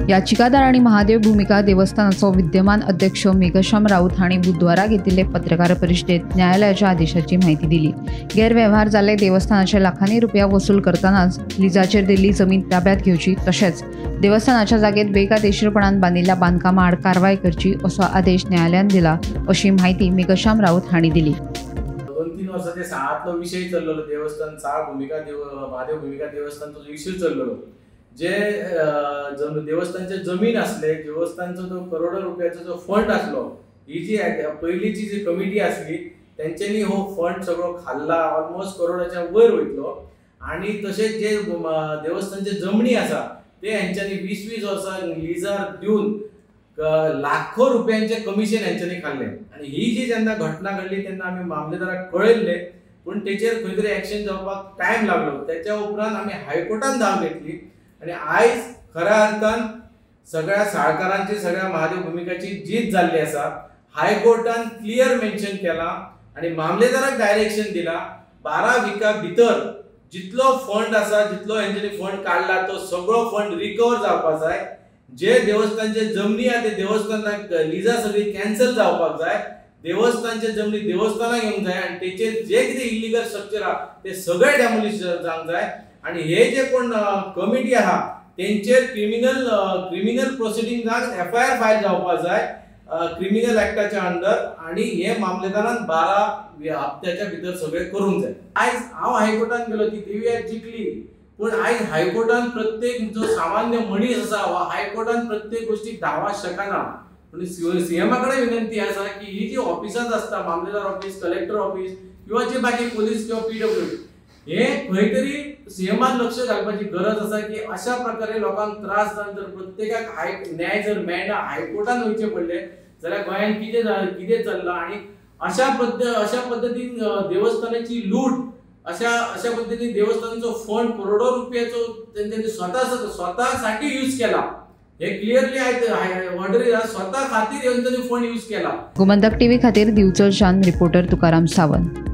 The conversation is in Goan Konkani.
याचिकादार आनी महादेव भूमिका देवस्थानाचो विद्यमान अध्यक्ष मेघश्याम राऊत हांणी बुधवारा घेतिल्ले पत्रकार परिशदेत न्यायालयाच्या आदेशाची म्हायती दिली. गैरवेव्हार जाल्ले देवस्थानाचे लाखांनी रुपया वसूल करतनाच लिजाचेर दिल्ली जमीन ताब्यात घेवची, तशेंच देवस्थानाच्या जागेत बेकायदेशीरपणान बांदिल्ल्या बांदकामा आड कारवाय करची असो आदेश न्यायालयान दिला अशी म्हायती मेघश्याम राऊत हांणी दिली. 2-3 वर्सां ते साळांतलो विशय चल्लेलो, देवस्थान साळ भूमिका महादेव भूमिका देवस्थानचो इश्यू चल्लेलो, जे देवस्थानचे जमीन आसले, देवस्थानचो जो करोडो रुपयाचो जो फंड आसलो, ही जी पयलींची जी कमिटी आसली तेंच्यांनी हो फंड सगळो खाल्ला, ऑलमोस्ट करोडाच्या वयर वयतलो. आनी तशेंच जे देवस्थानचे जमनी आसा ते हेंच्यांनी 20-20 वर्सां लिजार दिवन लाखो रुपयांचे कमिशन हेंच्यांनी खाल्लें. आनी ही जी जेन्ना घटना घडली तेन्ना आमी मामलेदाराक कळयल्लें, पूण तेचेर खंय तरी एक्शन जावपाक टायम लागलो. तेच्या उपरांत आमी हायकोर्टान धांव घेतली आनी आयज खऱ्या अर्थान सगळ्या साळकारांची, सगळ्या महादेव भूमिकाची जीत जाल्ली आसा. हायकोर्टान क्लियर मेन्शन केलां आनी मामलेदाराक डायरेक्शन दिला, 12 विका भितर जितलो फंड आसा, जितलो हेंच्यांनी फंड काडला तो सगळो फंड रिकवर जावपाक जाय. जे देवस्थानचे जमनी आहा ते देवस्थानाक लिजा सगळी कॅन्सल जावपाक जाय, देवस्थानचे जमनी देवस्थानाक येवंक जाय आनी तेचेर जे कितें इलिगल स्ट्रक्चर आहा ते सगळे डेमोलिश जावंक जाय. आनी हे जे कोण कमिटी आहा तेंचेर क्रिमिनल प्रोसिडींग एफआयआर फायल जावपाक जाय क्रिमिनल एक्टाच्या अंडर. आनी हे मामलेदारान 12 हप्त्याच्या भितर सगळें करूंक जाय. आयज हांव हायकोर्टान गेलो, ती देवी जिखली, पूण आयज हायकोर्टान प्रत्येक जो सामान्य मनीस आसा वा हायकोर्टान प्रत्येक गोष्टीक धांवपाक शकना. पूण सीएमा कडेन विनंती आसा की ही जी ऑफिसांत आसता, मामलेदार ऑफिस, कलेक्टर ऑफिस किंवा जे बाकी पोलीस किंवा पीडब्ल्यू, हे खंय तरी सीएमान लक्ष घालपाची गरज आसा की अशा प्रकारे लोकांक त्रास जावन जर प्रत्येकाक न्याय जर मेळना, हायकोर्टान वयचें पडलें जाल्यार गोंयांत कितें चल्लां. आनी अशा पद्दतीन देवस्थानाची लूट, अशा पद्दतीन देवस्थानाचो फंड करोडो रुपयाचो तेंच्यांनी स्वतासाठी यूज केला. हे क्लियरली ऑर्डर स्वता खातीर तेंच्यांनी फंड यूज केला. गोमंतक टीव्ही खातीर दिवचलच्यान रिपोर्टर तुकाराम सावंत.